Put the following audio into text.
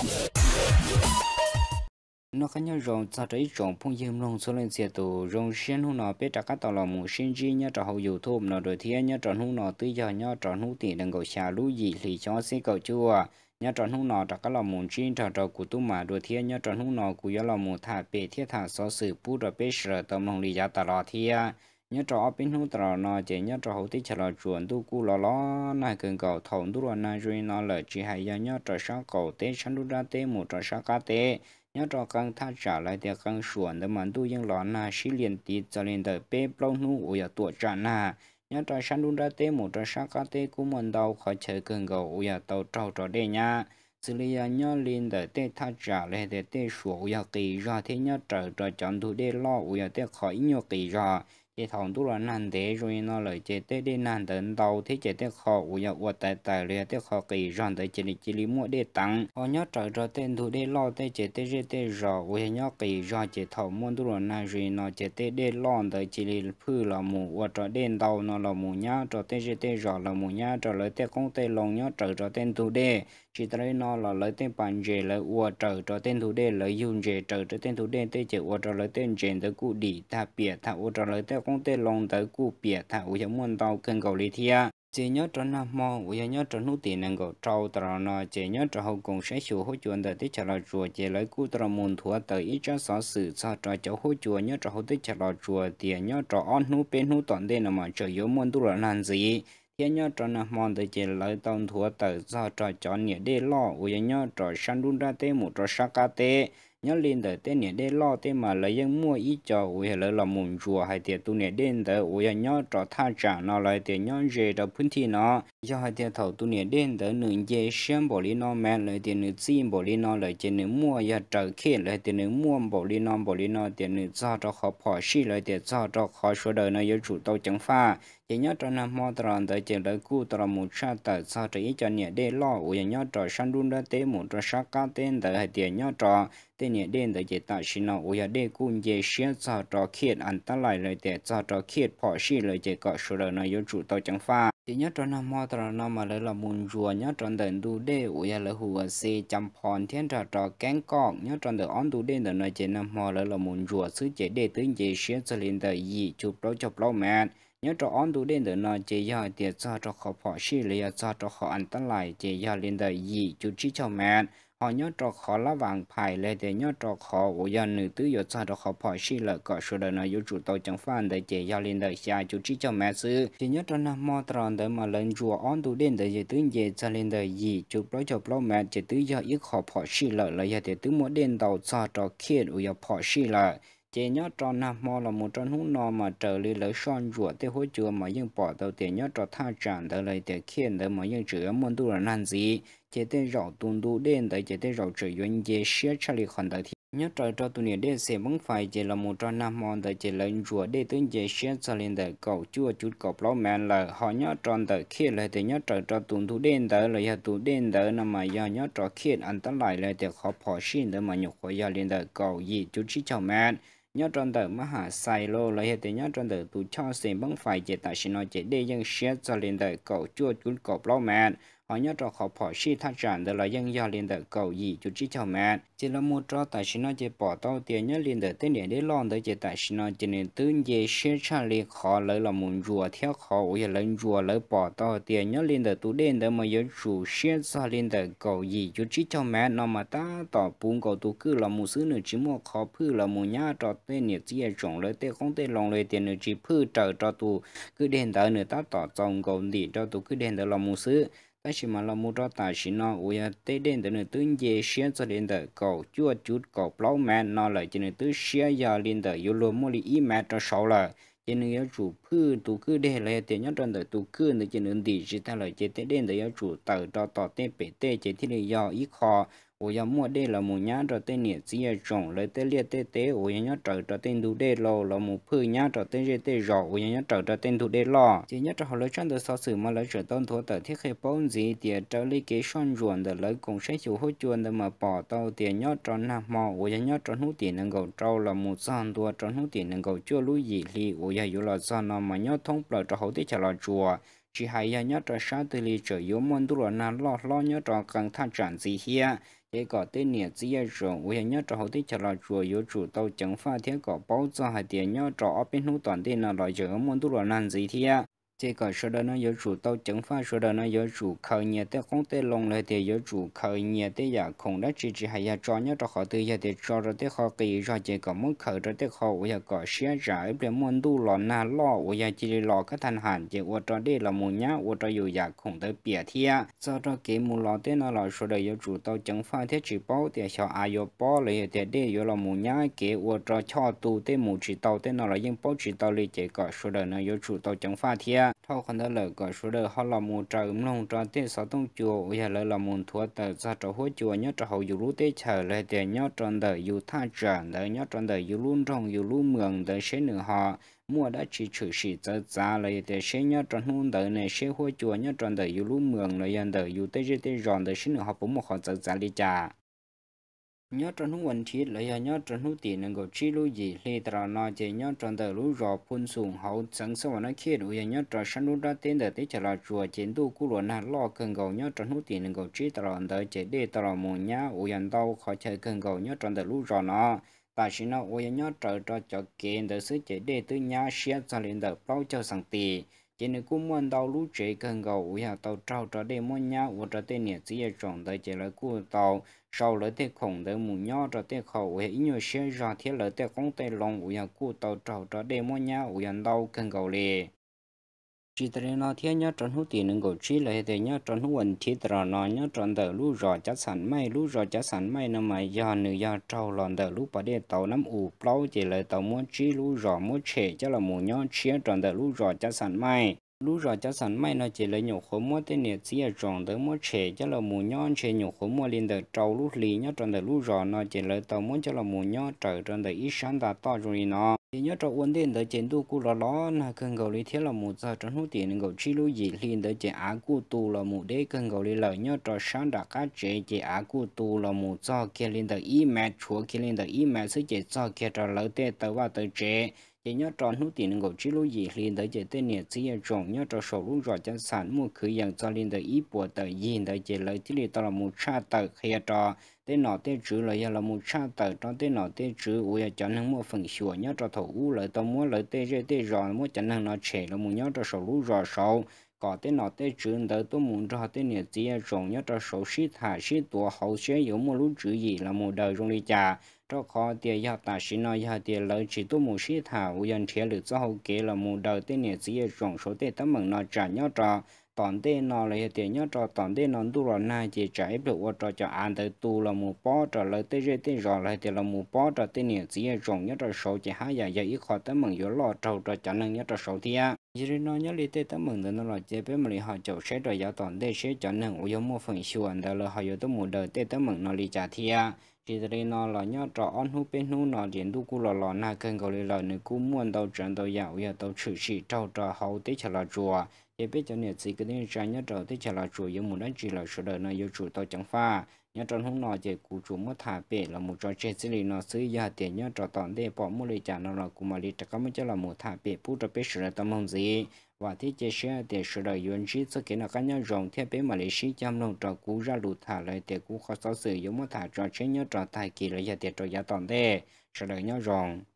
Noj qab nyob zoo txog rau ib tsoom phooj ywg mloog txhua leej txhia tus. Zoo siab hnub no peb rov qab tau los mus sib ntsib nyob rau hauv YouTube no dua thiab. Nyob rau hnub no twb yog nyob rau hnub tim nees nkaum xya lub yim hli xyoo ob txhiab kaum cuaj. Nyob rau hnub no rov qab los mus ntsib nrog rau kuv tub mas dua thiab. Nyob rau hnub no kuv yuav los mus tham pem thiab tham xov xwm pub rau peb sawv daws tau mloog li yav tas los thiab. Nyob rau ob peb hnub tas los no ces nyob rau hauv teb chaws Los Tsuas ntuj kuj los los nag kawg nkaus. Thaum ntuj los nag zoo li no lawm tsis hais yog nyob rau sab qaum teb, sab nruab nrab teb mus rau sab qab teb, nyob rau qee thaj tsam los tias qee suam ntawd mas ntuj yeej los nag sib lias tiv txog li ntawm peb plaub hnub uas yog tuam tsam nag. Nyob rau sab nruab nrab teb mus rau sab qab teb kuj muaj ntau qhov chaw kawg nkaus uas yog tau raug rau dej nyab, xws li yog nyob li ntawm tej thaj tsam los tias tej suam uas yog qis zog thiab nyob raws rau cov ntug dej loj uas yog tej qhov ib nyuag qis zog. Ces thaum ntuj los nag ntev zoo li no lawm ces tej dej nag ntawd ntau thiab ces tej qho uas yog ua tawv tawm los yog tej qho qis zog ntawd cia li cia li muaj dej teev. Ho nyob raws rau tej ntug dej loj tej ces tej zej tej zos uas yog nyob qis zog ces thaum muaj ntuj los nag zoo li no ces tej dej loj ntawd cia li phwj los mus ua rau dej ntau no los mus nyab rau tej zej tej zos, los mus nyab rau lawv tej qoob tej loo nyob raws rau tej ntug dej. Tsis tas li no los lawv tej pas ntses lawv ua raws rau tej ntug dej, lawv yug ntses raws rau tej ntug dej tej ces ua rau lawv tej ntses ntawd kuj dim tag piam tag, ua rau lawv tej qoob tej loo ntawd kuj piam tag uas yog muaj ntau kawg nkaus li thiab. Ces nyob rau nag hmo uas yog nyob rau hnub tim nees nkaum rau tas los no ces nyob rau hauv koom saib xyuas huab cua ntawm teb chaws Los Tsuas ces lawv kuj tau los mus nthuav tawm ib tsab xov xwm txog rau cov huab cua nyob rau hauv teb chaws Los Tsuas tias nyob rau ob hnub peb hnub tom ntej no mas tseem yuav muaj ntuj los nag ntxiv. Thiab nyob rau nag hmo ntawd ces lawv tau nthuav tawm txog rau cov niam dej loj uas yog nyob rau sab nruab nrab teb mus rau sab qab teb. Nyob li ntawm tej niam dej loj tej mas lawv yeej muaj ib co uas yog lawv los mus ntsuas hais tias tus niam dej ntawd uas yog nyob rau thaj tsam no los tias nyob ze rau phwb thij no, yog hais tias thaum tus niam dej ntawd nws nce siab npaum li no mas los tias nws txij npaum li no lawm ces nws muaj yog raws khej los tias nws muaj npaum li no npaum li no tias nws txog rau qhov phom sij los tias txog rau qhov sawv daws no yuav tsum tau ceev faj. Ces nyob rau nag hmo tas los ntawd ces lawv kuj tau los mus tshaj tawm txog rau ib co niam dej loj uas yog nyob rau sab nruab nrab teb mus rau sab qab teb ntawd hais tias nyob rau tej niam dej ntawd ces tam sim no uas yog dej kuj nce siab txog rau khej Antalais los tias txog rau khej phom sij lawm ces kom sawv daws no yuav tsum tau ceev faj. Ces nyob rau nag hmo tas los no mas lawv los mus ntsuas nyob rau ntawm ntu dej uas yog lawv hu ua Xes Cas Phos thiab nrog rau Keeb Koj. Nyob rau ntawm ob ntu dej ntawm no ces nag hmo lawv los mus ntsuas xwb ces dej twb nce siab txog li ntawm yim cuv plaub caug plaub mev. Nyob rau ob ntu dej ntawm no ces yog hais tias txog rau qhov phom sij los yog txog rau qhov Antalais ces yog li ntawm yim cuv tsib caug mev. Ho nyob rau qhov Lab Vas Phais los tias nyob rau qhov uas yog nws twb yuav txog rau qhov phom sij lawm kom sawv daws no yuav tsum tau ceev faj ntawd ces yog li ntawm xya cuv tsib caug mev xwb. Ces nyob rau nag hmo tas los ntawd mas lawv ntsuas ob ntu dej ntawd ces twb nce txog li ntawm yim cuv plaub caug plaub mev ces twb yog ib qho phom sij lawm los yog tias twb muaj dej ntau txog rau khej uas yog phom sij lawm. Ces nyob rau nag hmo los mus rau hnub no mas raws li lawv soj ntsuam tej huab cua mas yeej pom tau tias nyob rau thaj tsam ntawd los tias khej ntawd mas yeej tseem yuav muaj ntuj los nag ntxiv. Ces tej zaum tus ntu dej ntawd ces tej zaum tseem yuav nce siab tshaj li qhov ntawd thiab. Nyob raws rau tus niam dej Xes Npeeb Fais ces los mus rau nag hmo ntawd ces lawv ntsuas dej twb nce siab txog li ntawm kaum cuaj cuv kaum plaub mev lawm. Ho nyob rau ntawm khej los tias nyob raws rau tus ntug dej ntawd los yog tus dej ntawd no mas yog nyob rau khej Antalais los tias qhov phom sij ntawd mas nyuam qhuav yog li ntawm kaum yim cuv tsib caug mev. Nyob rau ntawm Mab Has Xais Los los yog tias nyob rau ntawm tus choj Xes Npeeb Fais ces tam sim no ces dej yeej siab txog li ntawm kaum cuaj cuv kaum plaub mev. Ho nyob rau qhov phom sij thaj tsam ntawd los yeej yog li ntawm kaum yim cuv tsib caug mev. Ces los mus rau tam sim no ces pom tau tias nyob li ntawm tej niam dej loj ntawd ces tam sim no ces nws twb nce siab tshaj li qhov lawv los mus ntsuas thiab qhov uas yog lawv ntsuas lawv pom tau tias nyob li ntawm tus dej ntawd mas yuav tsum siab txog li ntawm kaum yim cuv tsib caug mev no mas tab tom puv nkaus tus kwj los mus xwb, nws tsis muaj qhov phwj los mus nyab rau tej niam txiv yam tsoom lawv tej qoob tej loo li tias nws tsis phwj raws rau tus kwj deg ntawd, nws tab tom txaus nkaus ntim rau tus kwj deg ntawd los mus xwb. Tab sis mas los mus rau tam sim no uas yog tej dej ntawd nws twb nce siab txog li ntawm kaum cuaj cuv kaum plaub mev no lawm ces nws twb siab yog li ntawm yuav luag muaj li ib mev rau saud lawm. Ces nws yuav tsum phwj tus kwj deg los yog tias nyob rau ntawm tus kwj ntawd ces nws ntim tsis tag lawm ces tej dej ntawd yuav tsum tawm rau tom tej pem tej ces thiaj li yog ib qho uas yog muaj dej los mus nyab rau tej niam txiv yam tsoom lawv tej liaj tej teb uas yog nyob raws rau tej ntug dej laus los mus phwj nyab rau tej zej tej zos uas yog nyob raws rau tej ntug dej loj. Ces nyob rau hauv lawv tsab ntawv xov xwm mas lawv tseem tau nthuav tawm thiab qhia paub ntxiv tias raws li kev soj ntsuam ntawm lawv koom saib xyuas huab cua ntawd mas pom tau tias nyob rau nag hmo uas yog nyob rau hnub tim nees nkaum rau los mus txog ntua rau hnub tim nees nkaum cuaj lub yim hli uas yog yuav los txog no mas nyob thoob plaws rau hauv teb chaws Los Tsuas, tsis hais yog nyob rau sab twg li tseem yuav muaj ntuj los nag loj hlob nyob rau qee thaj tsam ntxiv thiab. Ces kom tej niam txiv yaj zoom uas yog nyob rau hauv teb chaws Los Tsuas yuav tsum tau ceev faj thiab kom paub txog hais tias nyob rau ob peb hnub tom ntej no los yeej muaj ntuj los nag ntxiv thiab. Ces kom sawv daws no yuav tsum tau ceev faj, sawv daws no yuav tsum khaws nyias tej qoob tej loo los tias yuav tsum khaws nyias tej yam khoom dab tsi tsis hais yog tso nyob rau qhov twg, yog tias tso rau tej qhov qis zog ces kom muab khaws rau tej qhov uas yog kom siab zam ib pliag muaj ntuj los nag loj uas yog cia li los kab thaj ham ces ua rau dej los mus nyab ua rau yus yam khoom ntawd piam thiab. Txog rau kev mus los tej no los sawv daws yuav tsum tau ceev faj thiab tsis paub tias xyov av yuav pob los yog tias dej yuav los mus nyab kev ua rau choj tu tej mus tsis tau tej no los yeej paub tsis tau li ces kom sawv daws no yuav tsum tau ceev faj thiab. Dhau qhov ntawd lawm kom sawv daws ho los mus raws mloog rau tej xov tooj cua uas yog lawv los mus nthuav tawm txog rau huab cua nyob rau hauv yus lub teb chaws los tias nyob rau ntawm yus thaj tsam ntawd, nyob rau ntawm yus lub nroog yus lub moos ntawd seb nws ho muaj dab tsi tshwm sim txawv txav los yog tias seb nyob rau hnub ntawd ne seb huab cua nyob rau ntawm yus lub moos los yog ntawm yus tej zej tej zos ntawd seb nws ho puas muaj qhov txawv txav li cas. Nyob rau hnub vas thiv los yog nyob rau hnub tim nees nkaum tsib lub yim hli tas los no ces nyob rau ntawm lub zos Phu Xoom hauv xeev Xas Vas Nas Khej uas yog nyob rau sab nruab nrab teb ntawm teb chaws Los Tsuas ces ntuj kuj los nag loj kawg nkaus nyob rau hnub tim nees nkaum tsib tas los ntawd ces dej tau los mus nyab uas yog ntau qhov chaw kawg nkaus nyob rau ntawm lub zos no. Tam sim no uas yog nyob raws rau cov kev ntawd xwb ces dej twb nyab siab txog li ntawm plaub caug xees tis. Ces nws kuj muaj ntau lub tsev kawg nkaus uas yog tau raug rau dej muab nyab ua rau tej niam txiv yaj zoom ntawd ces lawv kuj tau sau lawv tej khoom ntawd mus nyob rau tej qhov uas yog ib nyuag siab zog thiab lawv tej qoob tej loo uas yog kuj tau raug rau dej muab nyab uas yog ntau kawg nkaus li. Tsis tas li no thiab nyob rau hnub tim nees nkaum tsib los yog tias nyob rau hnub vas thiv tas los no nyob rau ntawm lub zos Cav Xam Maij, lub zos Cav Xam Maij no mas yog nws yog raug los ntawm lub pas dej tauv Nab Us plaub ces lawv tau muab tsib lub zos muab tshem coj los mus nyob tshiab rau ntawm lub zos Cav Xam Maij. Lub zos Cav Xam Maij no ces lawv nyuam qhuav muab tej niam txiv yaj zoom ntawd muab tshem coj los mus nyob ntshe nyuam qhuav muaj li ntawm rau lub hlis nyob rau ntawm lub zos no ces lawv tau muab coj los mus nyob raws rau ntawm ib sab nta toj zoo li no. Ces nyob rau ua ntej ntawd ces ntuj kuj los los nag kawg nkaus li thiab los mus txog rau hnub tim nees nkaum tsib lub yim hli ntawd ces av kuj tu los mus deb kawg nkaus li lawm. Nyob rau sab nram qab tsev ces av kuj tu los mus txog kiag li ntawm ib mev, tshuav kiag li ntawm ib mev xwb ces txog kiag rau lawv tej taw vaj taw tsev. Ces nyob rau hnub tim nees nkaum tsib lub yim hli ntawd ces tej niam txiv yaj zoom nyob rau saum lub zos Cav Xam muaj kwv yees txog li ntawm ib puas tawm yig ntawd ces lawv thiaj li tau los mus tshaj tawm qhia rau tej nom tej tswv los yog los mus tshaj tawm rau tej nom tej tswv uas yog cov neeg muaj feem xyuam nyob rau thaum ub lawv tau muab lawv tej zej tej zos muab cov neeg no tshem los mus nyob rau saum lub zos saud kom tej nom tej tswv ntawd tuaj mus nrog tej niam txiv yaj zoom nyob rau saud sib tham sib tuav hauv seb yuav muaj lub tswv yim los mus daws zoo li cas. Rau qhov tias yog tam sim no yog tias lawv tsis tuaj mus sib tham uas yog nrhiav lwm txoj hau kev los mus daws tej niam txiv yaj zoom saud tej teeb meem no tsam nyob rau tom ntej no los yog tias nyob rau tom ntej no ntuj los nag ces tsam ib pliag ua rau cov av ntawd tu los mus pob rau lawv tej zej tej zos los yog tias los mus pob rau tej niam txiv yaj zoom nyob rau saud ces haj yam yog ib qho teeb meem yuav loj raug rau cov neeg nyob rau saud thiab. Yog li no nyob li tej teeb meem ntawd no los ces peb mam li ho caum saib rau yav tom ntej seb cov neeg uas yog muaj feem xyuam ntawd lawv ho yuav tuaj mus daws tej teeb meem no li cas thiab. Tsis tas li no los nyob rau ob hnub peb hnub no ces ntuj kuj los los nag kawg nkaus li lawm, nws kuj muaj ntau tsav ntau yam uas yog tau tshwm sim raug rau hauv teb chaws Los Tsuas. Ces peb cov niam txiv kwv tij neej tsa nyob rau teb chaws Los Tsuas yuav mus dab tsi los sawv daws no yuav tsum tau ceev faj. Nyob rau hnub no ces kuv tsuas muab tham pem los mus tso tseg txij li no xwb, yog tias nyob rau tom ntej pom muaj li cas no los kuv mam li rov qab muab coj los mus tham pem pub rau peb sawv daws tau mloog ntxiv. Vam thiab cia siab tias sawv daws yuav ntsib txoj kev noj qab nyob zoo thiab peb mam li sib cog mloog rau kuv zaj lus tham los tias kuv qhov xov xwm yuav muab tham tso tseg nyob rau tag kis los yog tias rau yav tom ntej. Sawv daws nyob zoo.